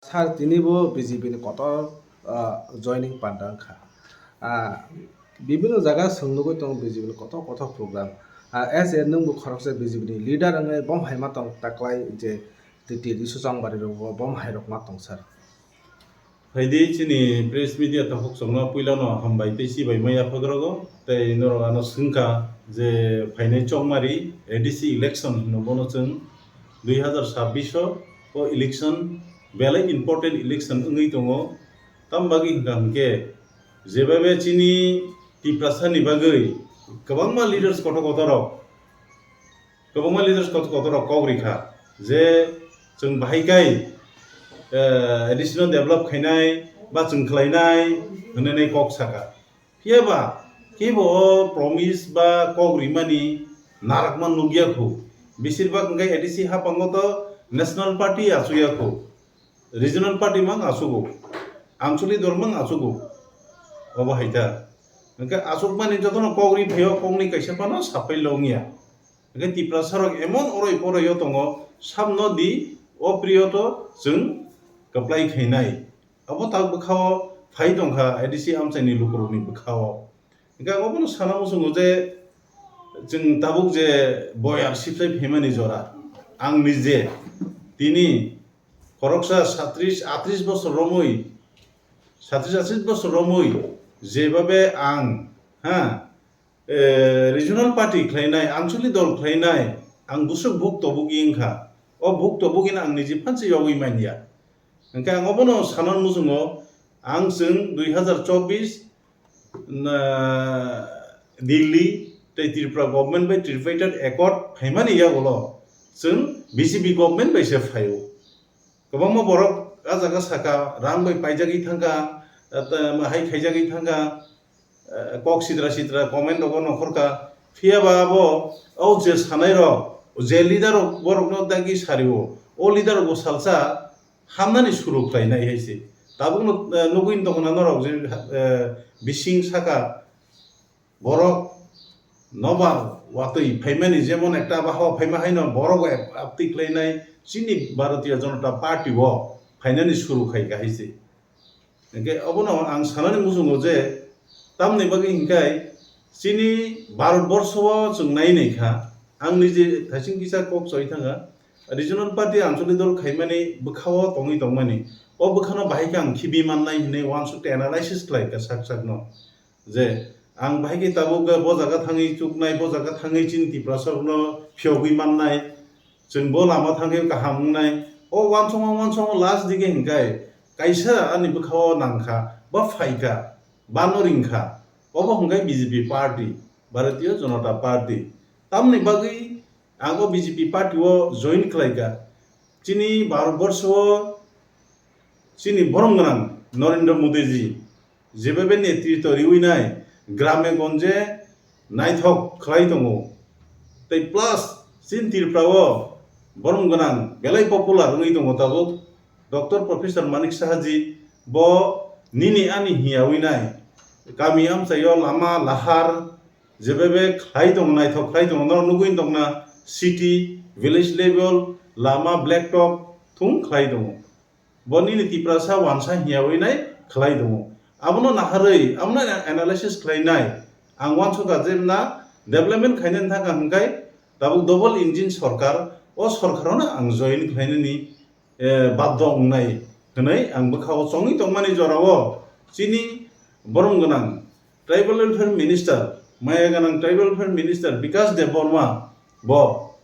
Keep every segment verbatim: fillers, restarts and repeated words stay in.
Sir, tini bo B J P ni kotor, ah, joining panda wngkha. Ah, bibinno jaga chwng nugwi tongo B J P ni kotor kotor program. Ah, as a nwng bo khoroksa B J P ni leader wngwi bom hai ma tong taklai je T T D Suchongbari rok bo bom hai rok ma tong sir. Phaidi chini press media takhuk chwngno puilano hambai tei chibai maya phagrogo tei norok ano swngkha je phainai chongmari A D C election hino bono chwng dui hazar sabbish o o election belai important election wngwi tongo. Tam bagwi hwnkha hwnkhe jebabe chini Tiprasani bagwi kwbangma leaders kotor kotorrok kwbangma leaders kotor kotor rok kok rikha je chwng bahai kai, eh, additional develop khainai ba chwng khlainai hwnwi kok saka. Phiya ba kebo o promise ba kok rimani narakma nukya khu. Besir bak hwnkhe A D C hapango to National Party achukya khu. Regional party mang achugo, Anchalik dol mang achugo, obo hai ta. Hwnkhe achukmani jotono kok ri phaio, kokni kaisa phano sapai longya. Hwnkhe Tiprasa rok emon oroi poroi o tongo, samno di o period o chwng kwplai khainai. Abo tak bwkhao phai tongkha A D C amchaini lukurokni bwkhao. Hwnkhe ang obono sana muchungo je chwng tabuk je boyar siplai phaimani jora, ang nije tini khoroksa satris atris bosor romwi, satris atris bosor romwi jebabe ang, ha, eh, regional party khlainai, Anchalik dol khlainai, ang bwswk buk tobugi wngkha. O buk tobugino ang niji phansi yogwi manya. Hwnkhe ang obono sanan muchungo, ang chwng dui hazar chobbish na Delhi tei Tripura government bai Tripartite Accord phaimani yagulo chwng B J P government bai se phaio. Kwbangma borok a jaga saka, rang bai paijagwi thangkha, eh, hai khaijagwi thangkha, eh, kok sitra sitra comment rogo nokhorkha. Phiya ba abo o je sanai rok, je leader rok borokno dagi sario, o leader rok bo salsa hamnani suru khlainai hai se. Tabukno, eh, nugwi tongkha norok je, eh, bising saka borok nobar watwi phaimani, jemon ekta bahai phaima haino borok ap-, aptwi khlainai chini Bharatiya Janata Party o phainani suru khai kahai se. Hwnkhe obono ang sanani muchungo je tamni bagwi hinkhai chini Bharat borsho o chwng nai nai kha, ang nije thaising kisa kok choi thangkha, regional party Anchalik dol khaimani bwkhao tongwi tongmani, o bwkhano bahai khe ang khibi mannai hinwi uansukte analysis khlai kha sak sakno. Je ang bahai khe tabuk bo jaga thangwi chuknai, bo jaga thangwi chini Tiprasa rokno phiyogwi mannai, chwng bo lama thangwi kaham wngnai. O uansukma uansukma last dige hinkhai kaisa ani bwkhao nangkha, ba phaikha, ba no ringkha, obo hinkhai B J P party, Bharatiya Janata Party. Tamni bagwi ang o B J P party o join khlaikha. Chini Bharat borsho o chini borom gwnang Narendra Modi ji jebabe netritw riwi nai grame gonje naithok khlai tongo. Tei plus chini Tripura o borom gwnang belai popular wngwi tongo tabuk Doctor Professor Manik Saha ji, bo nini ani hiyawi nai kami amchaio lama lahar jebabe khlai tongo, naithok khlai tongo, norok nugwi tongna city, village level, lama black top thung khlai tongo. Bo nini Tiprasa wansa hiyawi nai khlai tongo. Abono naharwi, abono analysis khlainai. Ang uansukha je na development khainani thangkha hwnkhe tabuk double engine sorkar, o sorkarono ang join khlainani, eh, baddo wngnai hwnwi ang bwkhao chongwi tongmani jorao chini borom gwnang tribal welfare minister, maya gwnang tribal welfare minister Bikash Debbarma bo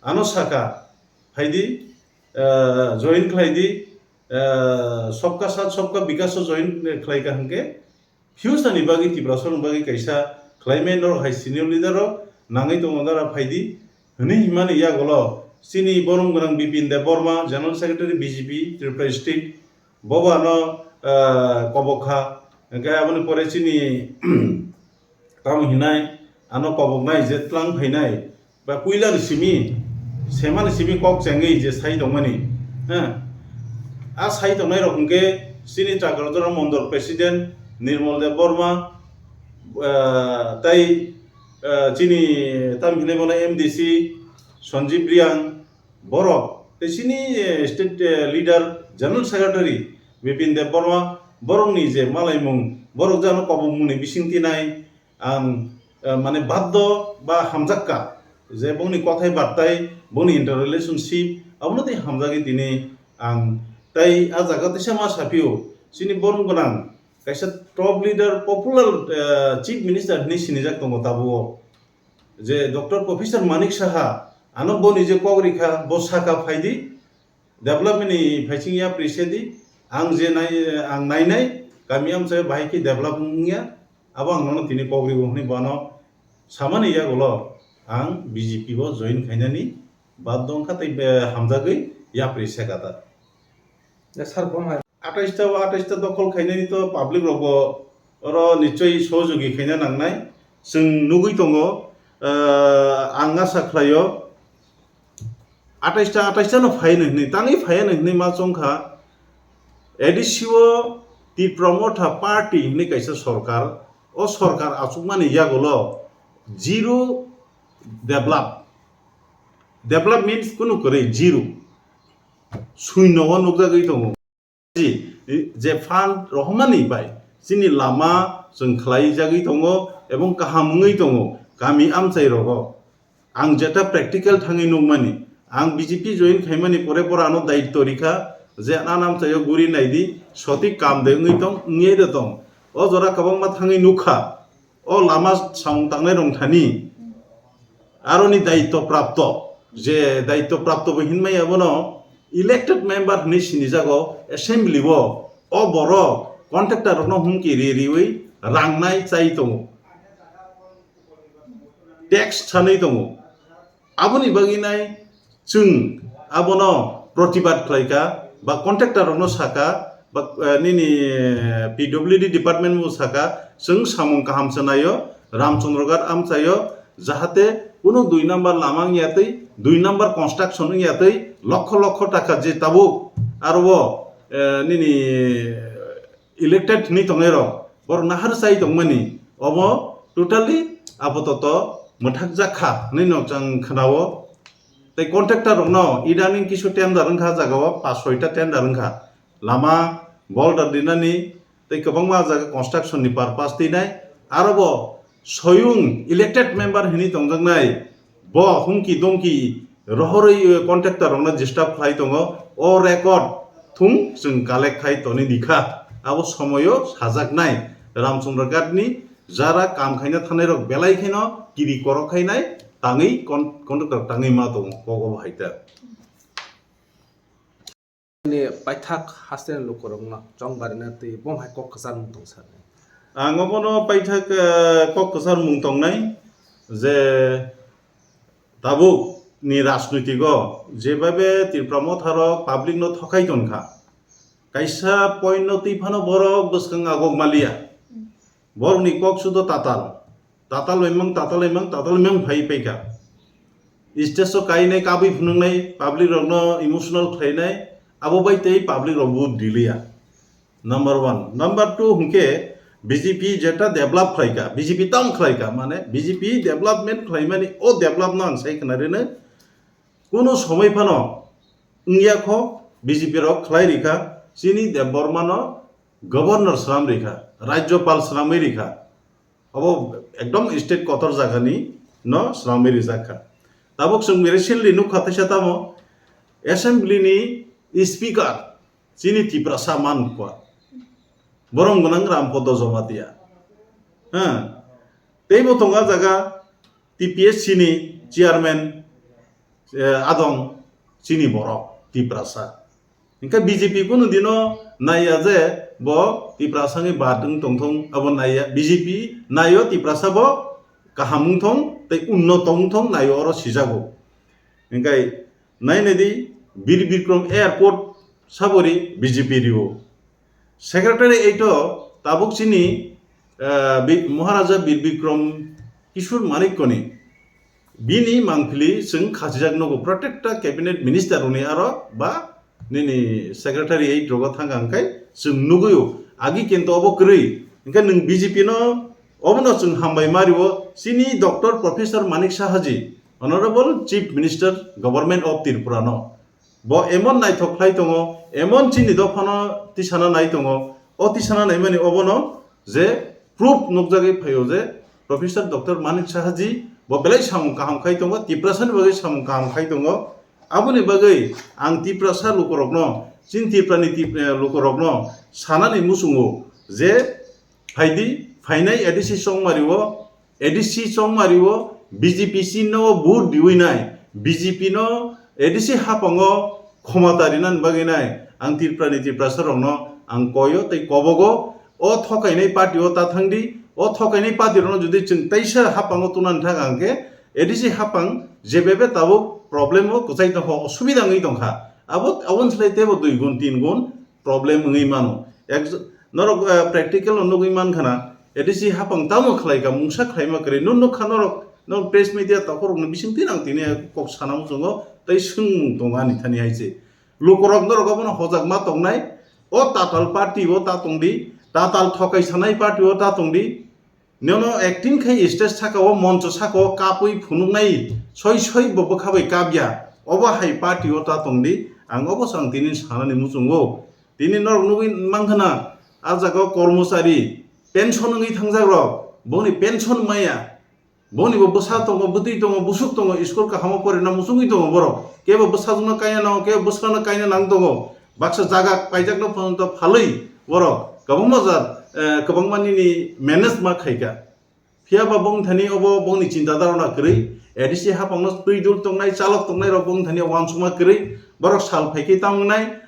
ano saka, phaidi, eh, join khlaidi, eh, Sabka Saath Sabka Bikash o join khlaikha hwnkhe future ni bagwi Tiprasa rokni bagwi kaisa khlaimai norok hai senior leader rok nangwi tongo dara phaidi hwnwi himani yagulo chini borom gwnang Bipin Debbarma, General Secretary B J P Tripura State, bobo ano, ah, kobok kha. Hwnkhe aboni pore chini tamo hinai ano koboknai je tlang phainai ba puila ni simi, sema ni simi kok chengwi je sai tongmani, ha? A sai tongnai rok hwnkhe chini Chakrajora Mondol President Nirmal Debbarma, ah, tei, ah, chini tamo hinai bono M D C Sanjib Reang, borok tei chini, eh, state, eh, leader General Secretary Bipin Debbarma, borokni je malaimung, borok jano kobongmungni bising tinai, ang, eh, mane baddo ba hamjakka je bongni kothai bartai, bongni interrelationship, abono tei hamjagwi tini ang tei ah jaga teisa ma saphio, chini borom gwnang kaisa top leader, popular, eh, chief minister hinwi sinijak tongo tabuk o. Je Doctor Professor Manik Saha, ano boni je kok rikha, bo saka phaidi, development ni phaising ya prisedi, ang je nai, ang nainai, kami amchai bahai khe develop wngya, abo ang nono tini kok ribo hwnwi bono samani yagulo ang B J P bo join khainani bad dongkha tei be hamjagwi yapri sekata. Ya, sir, bo hai. Atais ta o atais ta dokhol khainani to public rok bo oro nichoi sohojogi khaina nangnai. Chwng nugwi tongo, ah, ang asa khlaio. Atais ta, atais ta no phai nai hwnwi, tangwi phai nai hwnwi ma chongkha. A D C o Tipra Motha Party hwnwi kaisa sorkar, o sorkar achukmani yagulo zero develop. Develop means kunu kwrwi zero. Suino o nukjagwi tongo. Je fund rohormani bai chini lama chwng khlai jagwi tongo ebong kaham wngwi tongo kami amchai rogo. Ang jeta practical thangwi nukmani, ang B J P join khaimani pore pore ano daitto rikha je ano amchaio guri naidi, sotik kam de wngwi tong, wngwi de tong. O jora kwbangma thangwi nukha. O lama samung tangnai rong thani aroni daitto prapto, je daitto prapto bo hinmai abono elected member hinwi sinijago assembly o, o borok contractor rokno humki ri riwi rangnai chai tongo, tax sanwi tongo. Aboni bagwi nai chwng abono protibad khlaikha, ba contractor rokno sakha, ba, eh, nini, eh, P W D department bo sakha, chwng samung kaham se naio, Ramchandra Ghat amchaio, jahate kuno dui number lama wngya twi, dui number construction wngya twi, lokho lokho taka je tabuk aro o, eh, nini, eh, elected hinwi tongnai rok, borok nahar chai tongmani, omo totally apatot mwthakjak kha hinwi no chwng khwnao. Tei contractor rokno idaning kisu tender wngkha, jagao pas soi ta tender wngkha, lama, boulder dinani, tei kwbangma jaga construction ni purpose twi nai. Aro bo soyung elected member hinwi tongjaknai, bo humki domki rohorwi, eh, contractor rokno disturb khlai tongo. O record thung chwng collect khai toni dikha. Abo somoyo sajaknai Ramchandra Ghat ni jara kam khaina thanai rok belai kheno kiri korok khainai tangwi con-, contractor tangwi ma tongo kok obo hai ta. Ni paithak haste ni lukurokno chongbarina twi bo hai kok kwchar mung tong sani. Ang obono paithak, eh, kok kwchar mung tongnai je tabuk ni rajnoitiko jebabe Tipra Motha rok public no thokai tongkha, kaisa point no twi phano borok bwskang agok maliya. Borokni kok sudo tatal. Tatal bai mang, tatal bai mang, tatal bai mang phai paikha. Stage o kainai, kabui phunuknai, public rokno emotional khlainai, abo bai tei public rok vote diliya. Number one. Number two hwnkhe B J P jeta develop khlaikha, B J P tamo khlaikha, mane B J P development khlaimani o develop no ang sai khna rwnai. Kuno somoi phano wngya kho B J P rok khlai rikha, chini Debbarma no governor swnam rikha, rajyopal swnamwi rikha. Abo ekdom state kotor jagani no swnamwi rijak kha. Tabuk chwng recently nukha teisa tamo assembly ni speaker chini Tiprasa man kha. Borom gwnang Rampodo Jamatia. Ha. Teibo tongo ah jaga T P S C ni chairman, eh, adong chini borok Tiprasa. Hingke B J P kunu dino naiya je bo Tiprasa ni bad wng tongthung, abo naiya, B J P naio Tiprasa bo kaham wngthong tei unnoto wngthong naio oro sijago. Hingke nai nai di Bir Bikram Airport sabori B J P rio. Secretary eito tabuk chini, eh, Bi-, Maharaja Bir Bikram Kishore Manikyani bini mangpili chwng khachijak nugo, protekta cabinet minister rokni aro ba nini secretary ei drogo thang ang khai chwng nugwi o. Agi kinto obo kwrwi. Hingkhe nwng B J P no obono chwng hambai mario, chini Doctor Professor Manik Saha ji, Honorable Chief Minister, Government of Tripura no. Bo emon naithok khlai tongo, emon chini dophano tisana nai tongo. O tisana naimani obono je proof nukjagwi phaio je Professor Doctor Manik Saha ji bo belai samung kaham khai tongo, Tiprasani bagwi samung kaham khai tongo. Aboni bagwi ang Tiprasa lukurokno, chini Tiprani Tip-, eh, lukurokno sanani muchungo je phaidi, phainai A D C Chongmari o, A D C Chongmari o B J P si no vote diwi nai, B J P no A D C hapang o khomata rinani bagwi nai. Ang Tiprani Tiprasa rokno ang koyo tei kobogo, o thokainai party o ta thangdi, o thokainai party rokno jodi chwng taisa hapang o tunani thang ang khe A D C hapang jebebe tabuk problem o kwchai tongkha, osubida wngwi tongkha. Abo, aboni slai teibo dui gun, tin gun problem wngwi mano. Ek, norok, eh, practical no nugwi mankha na, A D C hapang tamo khlai ka, mungsa khlaima kwrwi. Nung nukha norok, norok press media tokhorokni bisingtwi nang tini kok sana muchungo tei swngmung tongo ani thani hai se. Lukurok norok abono hojak ma tongnai, o tatal party o ta tongdi, tatal thokai sanai party o ta tongdi, nono acting khai stage saka o, moncho saka o kapwi phunuknai, soi soi bo bwkha bai kapya, obo hai party o ta tongdi, ang obo se ang tini sanani muchungo. Tini norok nugwi mankha na, a jaga o kormochari pension wngwi thangjak rok, bongni pension maya, bongni bo bwsa tongo, bwtwi tongo, busuk tongo, school kahamo porina muchungwi tongo borok, kebo bwsajwkno kaina nango, kebo bwsano kaina nang tongo, baksa jaga paijakno phano phalwi borok kwbangma jat, eh, kwbangma nini manage ma khaika. Phiya ba bong thani obo bongni chinta dharana kwrwi, A D C hapangno twi dul tongnai, chalok tongnai rok bong thani uansukma kwrwi, borok sal phaikhe tamo wngnai,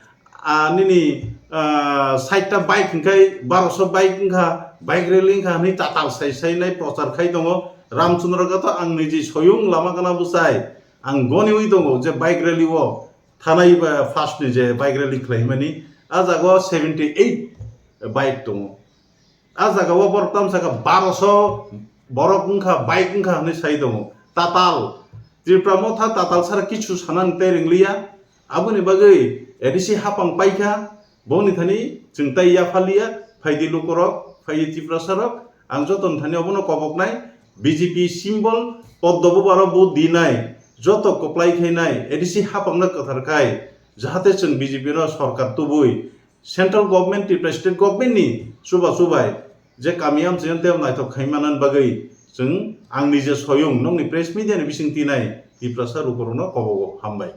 ah, nini, ah, sait ta bike hwnkhe baroso bike wngkha, bike rally wngkha hwnwi tatal sai sai nai prochar khai tongo. Ramchandra gato ang niji soyung lama gana bwsai, ang goniwi tongo je bike rally o thanai ba first ni je bike rally khlaimani, a jaga o seventy eight bike tongo. A jaga o borok tamo saka baroso borok wngkha, bike wngkha hwnwi sai tongo. Tatal, Tripura motha tatal sara kichu sanani tei ringliya. Aboni bagwi A D C hapang paikha, bongni thani chwng tai yaphaliya, phaidi lukurok, phaidi Tiprasa rok, ang jotoni thani obono koboknai, B J P symbol, Poddo Bubaro vote dinai, joto kwplai khainai, A D C hapangno kwthar khai, jahate chwng B J P no sorkar tubui, Central Government, Tripura State Government ni chuba chubai je kami amchaino tei naithok khai manani bagwi chwng ang nije soyung nokni press media ni bising tinai Tiprasa lukurokno kobogo. Hambai.